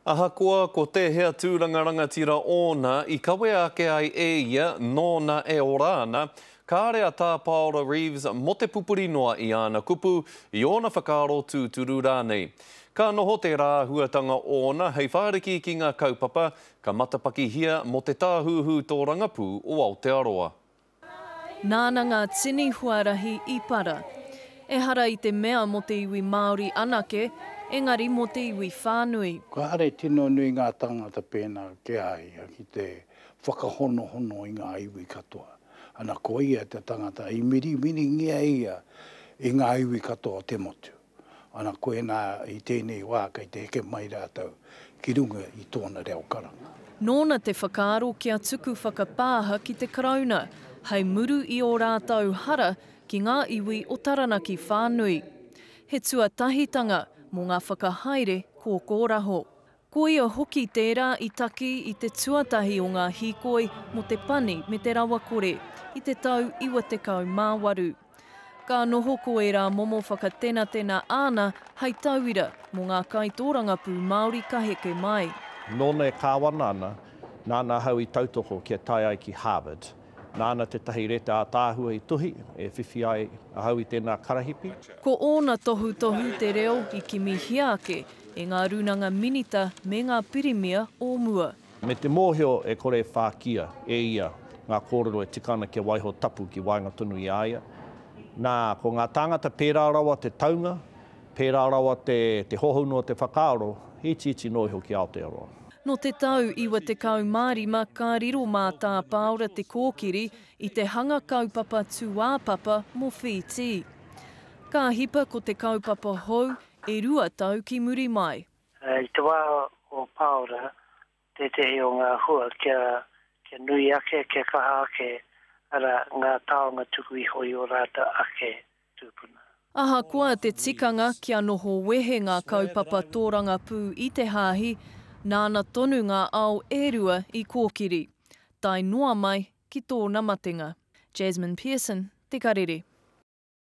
Ahakoa ko tēhea tūranga rangatira ōna i kawea ake ai e ia nōna e ora ana, kāre a Tā Pāora Reeves mō te pupuri noa i āna kupu, i ōna whakaaro tūturu rānei. Ka noho tērā āhuatanga ōna hei whāriki ki ngā kaupapa ka matapakihia mō te tāhuhu tōrangapū o Aotearoa. Nāna ngā tini huarahi i para. Ehara i te mea mō te iwi Māori anake, engari mō te iwi whānui. Kāre tino nui ngā tāngata pēnā ki a ia ki te whakahonohono i ngā iwi katoa. Ana ko ia te tangata i mirimiringia ia i ngā iwi katoa o te motu. Ana koinā i tēnei wā kei te heke mai rātou ki runga i tōna reo karanga. Nōna te whakaaro kia tuku whakapāha ki te Karauna hei muru i ō rātou hara ki ngā iwi o Taranaki whānui. He tuatahitanga mō ngā whakahaere kōkōraho. Ko ia hoki tērā i taki i te tuatahi o ngā hīkoi mō te pani me te rawakore i te tau 98. Ka noho ko ērā momo whakatenatena āna hei tauira mō ngā kaitōrangapū Māori ka heke mai. Nōna e kāwana ana, nāna ahau i tautoko kia tae ai ki Harvard. Nāna tētahi reta ātaahua i tuhi, e whiwhi ai ahau i tēnā karahipi. Ko ōna tohutohu te reo i kimihia ake e ngā rūnanga minita me ngā pirimia o mua. Me te mōhio e kore e whākia e ia ngā kōrero e tika ana kia waiho tapu ki waenga tonu i a ia. Nā, ko ngā tāngata pērā rawa te taunga, pērā rawa te, te hohonu o te whakaaro, he itiiti noa iho ki Aotearoa. Nō te tau 95 ka riro mā Tā Pāora te kōkiri i te hanga kaupapa tūāpapa mō Whītī. Ka hipa ko te kaupapa hou E rua tau ki muri mai. I te wā o Pāora, tētehi o ngā hua kia, kia nui ake, kia kaha ake, arā, ngā taonga tuku iho i ō rātou ake tūpuna. Ahakoa te tikanga kia noho wehe ngā kaupapa tōrangapū i te hāhi, nāna tonu ngā ao e rua i kōkiri, tae noa mai ki tōna matenga. Jasmine Pearson, Te Karere.